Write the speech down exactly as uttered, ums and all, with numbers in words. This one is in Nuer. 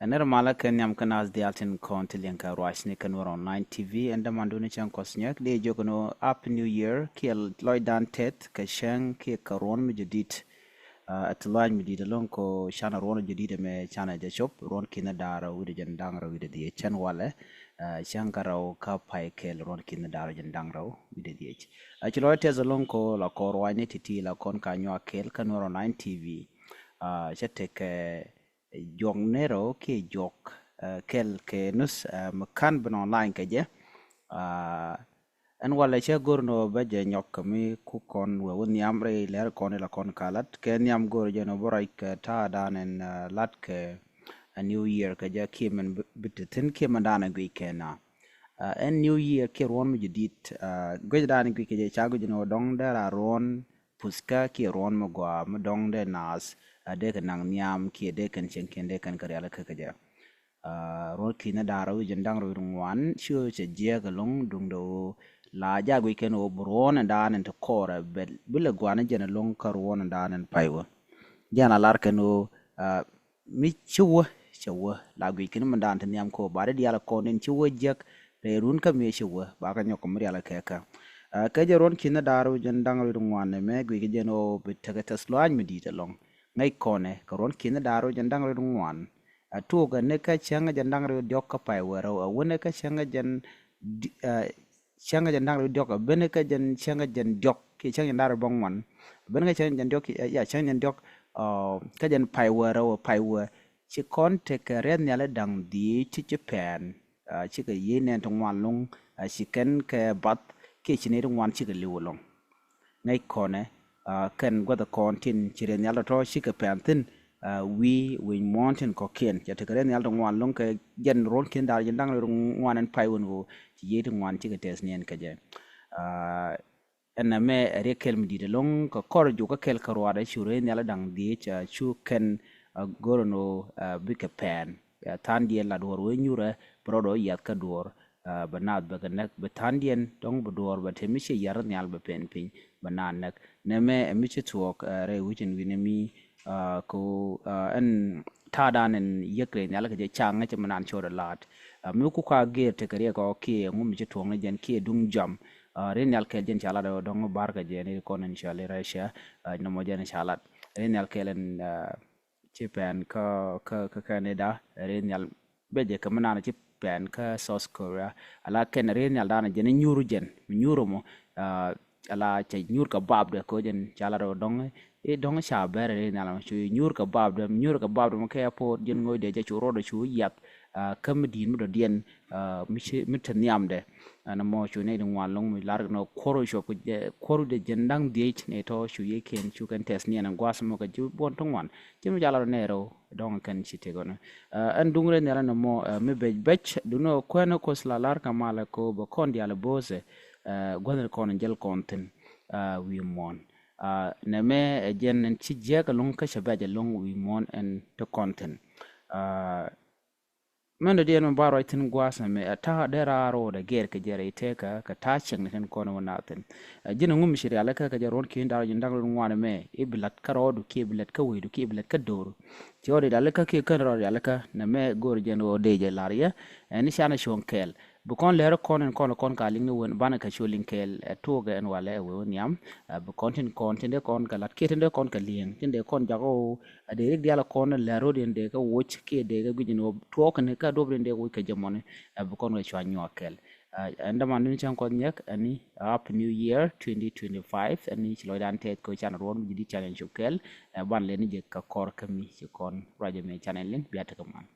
Ɛn nɛr malä kɛ nhiam kä naath diaal tin kɔn ti liɛŋ kɛ ruacni kɛ Nuɛr Online T V. Ɛn dämandun ni cäŋ Kuɔth Nyɛk di jiök ni ɣöö Happy New Year kiɛ lɔcdan tɛth kɛ cäŋ kiɛ kɛ ruɔ̱n mi jadid. Ɛ ti lɔac mi di̱i̱t ɛlɔ̱ŋ kɛ ɣöö canɛ ruɔ̱n jadid ɛmɛ canɛ jɛ cop, ruɔ̱n ki̱n da̱ŋ rɛw wi̱cdɛ jiɛn da̱ŋ rɛw wi̱cdɛ dhieec. Cän walɛ ɛ cäŋ kä rɛw kä pay kɛl ruɔ̱n ki̱n da̱ŋ rɛw jiɛn da̱ŋ rɛw wi̱cdɛ dhieec. Ɛ ci lɔc tɛth ɛlɔ̱ŋ kɛ ɣöö la kɔn ruacni ti̱ti̱ la kɔn ka nyuak kɛl kä Nuɛr Online T V. Ɛ cä tekɛ juɔk nɛr ɔ kiɛ juɔk ɛ kɛl kɛ nuth ɛ mi ka̱n ben online kɛ jɛ. Ɛ ɛn walɛ cä go̱r ni ɣöö bä jɛ nyɔk kɛ mi ku kɔn wee wä nhiam rɛy lɛr kɔn ila kɔn ka lat kɛ nhiam go̱r jɛ ni ɣöö bä ruac kɛ ta̱a̱dan ɛn ɛ lat kɛ ɛ New Year kɛ jɛ kiɛ min bi te thi̱n kiɛ min da̱a̱n ɛ guic kɛ na. Ɛ ɛn New Year kiɛ ruɔ̱n mi jadid ɛ guic da̱a̱n ɛ guic kɛ jɛ ca guic ni ɣöö dɔ̱ŋ dee ra ruɔ̱n puthkä kiɛ ruɔ̱n mi gɔaa mi dɔ̱ŋ dee naath ɛ dee kɛ naŋ nhiam kiɛ dee kɛn cieŋkiɛn dee kɛn kɛ rial kä kɛ jɛ. Ɛ ruɔ̱n ki̱n da̱ŋ rɛw wi̱cdɛ jiɛn da̱ŋ rɛw wi̱cdɛ ŋuan ci ɣöö cɛ jiääk ɛlɔ̱ŋ duundɛ ɣöö la jaak guic kɛn ɣöö bi ruɔ̱n ɛn da̱a̱n ɛn ti kɔɔrɛ bɛ bi lɛ gua̱a̱n jɛn ɛlɔ̱ŋ kä ruɔ̱n ɛn da̱a̱n ɛn pay wä. Jɛn a lar kɛn ɣöö ɛ mi ci wä cɛ wä la guic kɛn mi da̱a̱n ti nhiam kɛ ɣöö ba di diaal ɛ kɔn in ci wä jiäk rɛy run kä mi ci wä ba kɛ nyɔk kɛ mi rial kɛ kä. Ɛ kɛ jɛ ruɔ̱n ki̱n da̱ŋ rɛw wi̱cdɛ jiɛn da̱ŋ rɛw wi̱cdɛ ŋuan ɛmɛ guic kɛ jɛn ɣöö bi tekɛ tɛth lɔac mi di̱i̱t ɛlɔ̱ŋ. Ŋäc kɔnɛ kɛ ruɔ̱n ki̱n da̱ŋ rɛw wi̱cdɛ jiɛn da̱ŋ rɛw wi̱cdɛ ŋuan. Ɛ tuɔɔkɛ ni kä cäŋ jiɛn da̱ŋ rɛw diɔ̱k kä pay wä rɛw ɛ wä ni kä cäŋ jiɛn di- ɛ cäŋ jiɛn da̱ŋ rɛw diɔ̱k ɛ ben kä jɛn cäŋ jiɛn diɔ̱k kiɛ cäŋ jiɛn da̱ŋ rɛw bäŋuan. Ben kä cäŋ jiɛn diɔ̱k kiɛ ya cäŋ jiɛn diɔ̱k ɔ kä jɛn pay wä rɛw ɛ pay wä. Ci kɔn tekɛ riɛth nhial da̱ŋ dhieec ti ci pɛn ɛ cikɛ yiey nɛn ti ŋuan lo̱ŋ ɛ ci kɛn kɛ bath kiɛ ci nɛy ti ŋuan cikɛ li̱w ɛlɔ̱ŋ. Ŋäc kɔnɛ ɛ kɛn guäth kɔn tin ci riɛth nhial tɔ̱tɔ̱ cikɛ pɛn thi̱n. Ɛ wi̱i̱ wi̱i̱ muɔ̱ɔ̱n tin kɔ̱kiɛn cɛ tekɛ riɛth nhial ti ŋuan lo̱ŋ kɛ jɛn ruɔ̱n ki̱n da̱ŋ rɛw jiɛn da̱ŋ rɛw wi̱cdɛ ŋuan ɛn pay wän ɣöö ci yiey ti ŋuan cikɛ tɛth niɛn kɛ jɛ. Ɛ ɛn ɛmɛ ɛ riɛk kɛl mi di̱i̱t ɛlɔ̱ŋ kɛ kɔr jukä kɛl kä ruaadɛ cu riɛth nhial da̱ŋ dhieec ɛ cu kɛn ɛ go̱r ɛn ɣöö ɛ bikɛ pɛn. Ɛ tha̱a̱ŋdiɛn la duɔ̱ɔ̱r wee nyurɛ bi rɔɔdɛ wä yiath kä duɔ̱ɔ̱r. Ɛ bɛ naath bɛ kɛ näk bɛ tha̱a̱ŋdiɛn dɔ̱ŋ bɛ duɔ̱ɔ̱r bɛ te mi ci yar nhial bɛ pɛn piny bɛ naath näk. Nɛmɛ ɛ mi ci thuɔɔk ɛ rɛy wi̱c ɛn wi̱n ɛmi ɛ kɛ ɣöö ɛ ɛn ta̱a̱dan ɛn yiäk rɛy nhial kɛ jɛ ca ŋäc mi naan cɔɔdɛ la̱a̱t. Ɛ mi ku ka gër tekɛ riɛk ɔ kiɛ ŋu mi ci tuɔɔk ni jɛn kiɛ duŋ jam. Ɛ riɛth nhial kɛl jɛn ca lat ɛ dɔ̱ŋ bar kɛ jɛ ni kɔn ɛn cɔal i̱ Russia. Ɛ nɔmɔ jɛn ca lat riɛth nhial kɛl ɛn ɛ ci pɛn kä kä kä Canada. Riɛth nhial bɛ jɛ kɛ mi naan ci pɛn kä South Korea. Ala kɛn riɛth nhial danɛ jɛn nyuur jɛn mi nyuur mɔ. Ɛ ala cɛ nyuur kɛ bapdɛ kɛ jɛn ca lat ɛ dɔ̱ŋ i̱ dɔ̱ŋ ca bɛr riɛth nhial mɔ cu nyuur kɛ bapdɛ mi nyuur kɛ bapdɛ mɔ kɛ airport jɛn ŋoc dee jɛ cu rɔɔdɛ cu yiath. Ɛ kä mi di̱i̱t mi dɔ̱diɛn ɛ mi ci mi te nhiamdɛ. Ɛn ɛmɔ cu nɛy ti ŋuan lo̱ŋ mi lar kɛ nɔ kuɔr cuɔp kɛ jɛ kuɔr dee jɛn da̱ŋ dhieec nɛy tɔ̱ cu yiey kɛn cu kɛn tɛth niɛn ɛn gua̱a̱th mɔ kɛ ji̱ buɔ̱n ti ŋuan. Ji̱n mi ca lar nɛy rɛw dɔ̱ŋ kɛn ci tëk ɣän. Ɛ ɛn duŋ rɛy nhial ɛn ɛmɔ ɛ mi bec bec duŋni ɣöö kuɛn ɛ Kuoth la lar kɛ malɛ kɛ ɣöö bɛ kɔn diaal ɛ bo̱o̱thɛ ɛ guäthni kɔn in jäl kɔn thi̱n ɛ wi̱i̱ muɔ̱ɔ̱n. Ɛ nɛmɛ ɛ jɛn ɛn ci jiɛk ɛlɔ̱ŋ kä cɛ bɛc ɛlɔ̱ŋ wi̱i̱ muɔ̱ɔ̱n ɛn te kɔn thi̱n. Ɛ mɛn dɔ̱diɛn mi ba ruac thi̱n gua̱a̱th ɛmɛ ɛ ta̱a̱ dee raar ɣöö dee gɛr kɛ jɛ rɛy tëkä kɛ ta̱a̱ cieŋni tin kɔn wä naath thi̱n. Ɛ ji̱n ɛŋu mi ci rialikä kɛ jɛ ruɔ̱n ki̱n da̱ŋ rɛw jiɛn da̱ŋ rɛw wi̱cdɛ ŋuan ɛmɛ i̱ bi la̱t kä rɔɔdu kiɛ bi la̱t kä wecdu kiɛ bi la̱t kä do̱ru. Ci ɣɔw dee rialikä kiɛ kän rɔɔd rialikä nɛmɛ go̱o̱r jɛn ɣöö dee jɛ la̱r yɛ ɛn i̱ canɛ cuɔ̱ŋ kɛɛl. Bi kɔn lɛr kɔn in kɔn kɔn ka liŋ ni wen banɛ kɛ cu liŋ kɛɛl ɛ tuɔɔk ɛn walɛ ɛ wee wä nhiam. Ɛ bi kɔn tin kɔn tin dee kɔn kɛ la̱t kiɛ tin dee kɔn kɛ li̱eŋ tin dee kɔn jakä ɣöö ɛ dee rik diaal kɔn lɛr ro̱d in dee kɛ woc kiɛ dee kɛ guic in ɣöö tuɔɔk in kä duɔp in dee woc kɛ jɛ mɔni. Ɛ bi kɔn kɛ cua nyuak kɛɛl. Ɛ ɛn däman ni cäŋ Kuɔth Nyɛk ɛni Happy New Year twenty twenty-five ɛni ci lɔcdan tɛth kɛ can ruɔ̱n mi ji̱ di̱t can in cop kɛɛl. Ɛ ban lɛni jɛ kɛ kɔr kä mi ci kɔn ruac ɛmɛ can in liŋ bia tekɛ man.